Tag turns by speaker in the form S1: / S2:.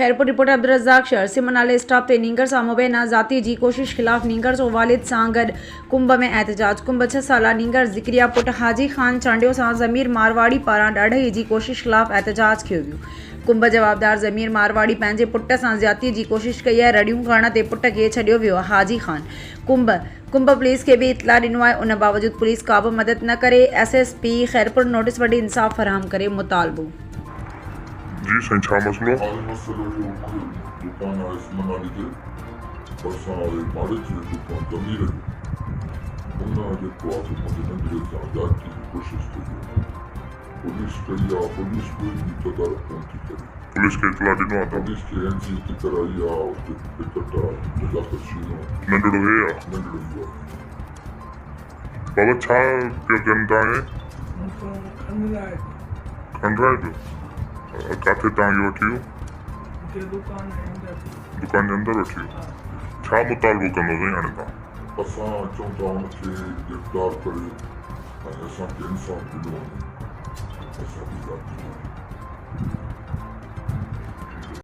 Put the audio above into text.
S1: Khairpur, reporter Abdul Razzaq شر، سم نالي stop تي نينگر سان مبينا ذاتي جي ڪوشش خلاف نينگر جو والد سان گڏ ڪنب ۾ احتجاج، ڪنب ڇهه سالا نينگر ذڪريا پٽ حاجي خان چانڊيو سان ضمير مارواڙي پاران ڏاڍائي جي ڪوشش خلاف احتجاج ڪيو ويو، ڪنب جوابدار ضمير مارواڙي پنهنجي پٽ سان زيادتي جي ڪوشش ڪئي آهي، رڙيون ڪرڻ تي پٽ کي ڇڏيو ويو، حاجي خان ڪنب ڪنب پوليس کي به اطلاع ڏنو آهي ان باوجود پوليس ڪابه مدد نه ڪري، S S P Khairpur notice وٺي انصاف فراهم ڪري، مطالبو.
S2: جي سائين ڇا مسئلو.
S3: هاڻي مسئلو اهو منهنجو دڪان آهي سمنالي تي ڀرسان واري ماڙيچي جو دڪان ضمير جو ان جيڪو آ سو منهنجي ننڍڙي سان زيادتي جي ڪوشش ڪئي آ پوليس ڪئي آ پوليس ڪوئي به تدارڪ ڪون ٿي ڪري.
S2: پوليس کي اطلاع ڏنو آ توهان.
S3: پوليس کي اين سي اتي ڪرائي آ اتي ٽڪٽ آ نزاڪت شينو.
S2: ننڍڙو هي آ.
S3: ننڍڙو اهو آ.
S2: بابا ڇا پيو ڪن توهان کي؟ کنڊرائي پيو. ڪاٿي توهان کي وٺي ويو؟ دڪان جي اندر وٺي ويو. ڇا مطالبو ڪندو سائين هاڻي توهان؟
S3: اسان چئون ٿا ان کي گرفتار ڪري ۽ اسان کي انصاف ڏنو وڃي. اسان کي زيادتي ڪئي.